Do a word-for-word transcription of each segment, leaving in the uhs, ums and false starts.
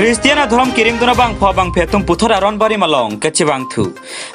Christian adhorom kirimdun abangphu abangphi atum puthot aron barim along kachevangthu.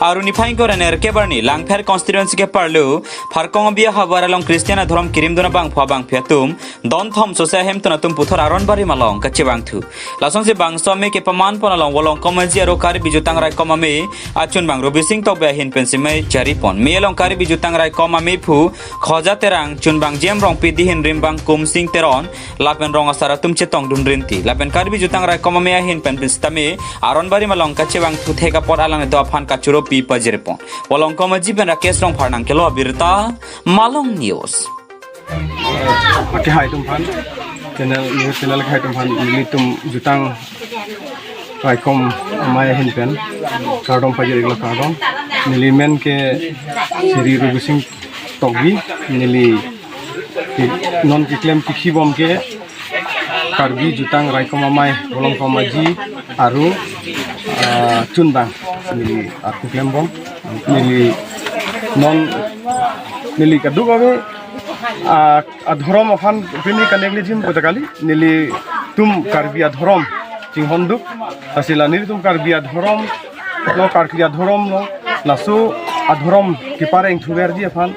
Aru niphai ingkoi ra nerkep arni Langpher constituency ke-arlo Pharkong Abi ahavar along Christian adhorom kirimdun abangphu abangphi atum don thom sose ahemtun atum puthot aron barim along kachevangthu. Lasonsi bangso amei kepamanpon along Volongkom Aji aru Karbi Jutang Raikom Amei achunbang Rubising Tokbi ahin pensi mei jaripon. Mei along Karbi Jutang Raikom Amei aphu Khoja Terang, chunbang Jem Rongpi, dihin rimbang Kumsing Teron lapen rong asar atum chetongdun rinti. Lapen Karbi Jutang Raikom Amei ahin pen sitame aron barim along kachevangthu thek apot alanglitum aphan kachoro pi pajirpon. Volongkom Aji pen Rakesh Rongphar nangkelo abirta, Malong News. Akehai atum aphan, channel, news channel akehai atum aphan, nelitum Jutang Raikom Amei ahin pen kardom pajir-iklo, kardom. Neli men ke Sri Rubising Tokbi, neli ke non keklem tikhi bom ke Karbi Jutang Raikom Amei, Volongkom Aji aru, ah, chunbang, neli arku klem bom. Neli non, neli kadokave, ah, adhorom aphan pini kanek le jim kota kali, nelitum Karbi adhorom chinghonduk, lasi la nelitum Karbi adhorom lo, Karkli adhorom lo, laso adhorom kepareng thuverji aphan,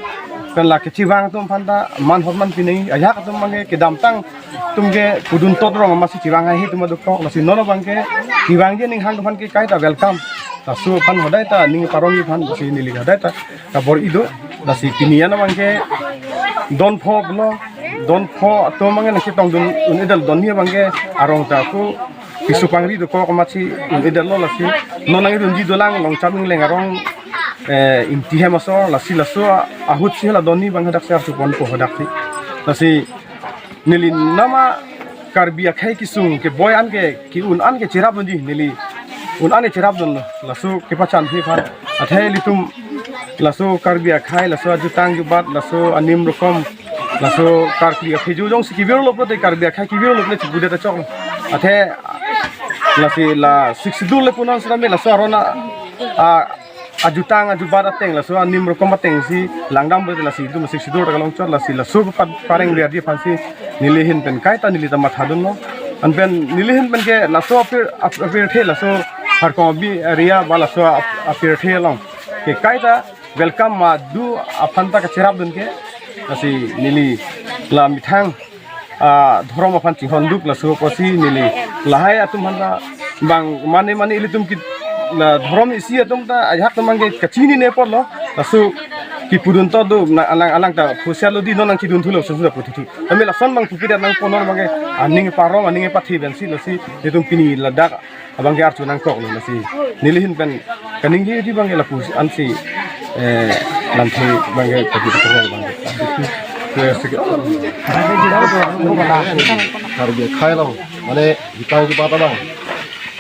pen la kachevang atum aphan ta man hot man pinei, ajahak atum abangke kedamtang atum ke pudun tot rong amatsi chevang haihe atum adokok, lasi non abangke chevangji aning hang atum aphan ke kaita welcome. Laso aphan hodai ta ning parongji aphan si neli hodai ta kabor-i do. Lasi pini an abangke don pho lo, don pho atum abangke nangchetongdun un-edetlo, don hini abangke arong ta ako pisu pangri dokok amatsi un-edetlo, lasi non nangdunji dolang Longcham Ingleng arong, eh, Ingti hem asor, lasi laso ahut si la don hini abang hadaksi arsu ponpo hadaksi. Lasi neli nama Karbi akhei kesung keboi an ke, ke-un an ke cherapdunji, neli un an ke cherapdunlo, laso kepachanji aphan. Athe ilitum laso Karbi akhei, laso ajutang jubat, laso anim rokom, laso Karkli akhei ju jongsi kevirlo pulote, Karbi akhei kevirlo pulote chipudet achok. Athe lasi la Sixth Schedule le pu-an sitame laso aron a, a, ajutang ajubat ateng, laso anim rokom ateng si langdam pulote lasi itum Sixth Schedule ta kalongchot, lasi laso pa-, parengverji aphansi neli ahin pen kaita neli ta mathadunlo. Anpen neli ahin pen ke laso apir, ap-, apirthe, laso Pharkong Abi area ba laso ap-, apirthe along ke kaita welcome ma do aphan ta kacherapdun ke, lasi neli la methang, ah, dhorom aphan chinghonduk, laso apotsi neli lahai atum aphan ta bang mane mane ilitum ke la dhorom isi atum ta ajahak atum abangke kachinine apotlo, laso kepudun tot do na alang alang ta phusia lo di non nangchedun thulo susu ta puthu thu. Tame lason abang pupi dan nangpon non abangke aning parong aning pathe pensi lasi itum pini ladak abangke arju nangkoklo, lasi neli ahin pen kaningjeji abangke lapu ansi, eh, lamthe abangke pagi pagi abangke. Karbi akhei along, mane jutang jubat along,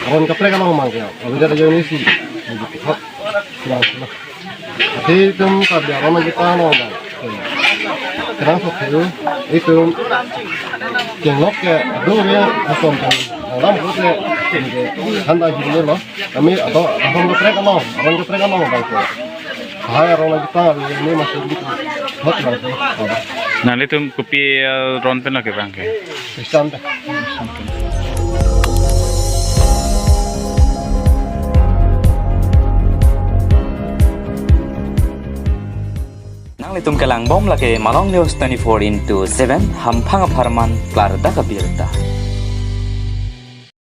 aron kaprek along abangke, abida ajo ni si, hot, athe itum Karbi aron jutang along abang. Kerang sok khayu, itum chenglok ke adung re asom tang, alam ko se, handa himne lo, kami atau aron kaprek along, aron kaprek along abangke. Hai aron lagi ta, ini masih di hot abangke. Nanglitum kopi, eh, ron pen lake abangke? Christian ta. Nanglitum kelang bom lake Malong News twenty-four into seven, hamphang apharman klardak abirta.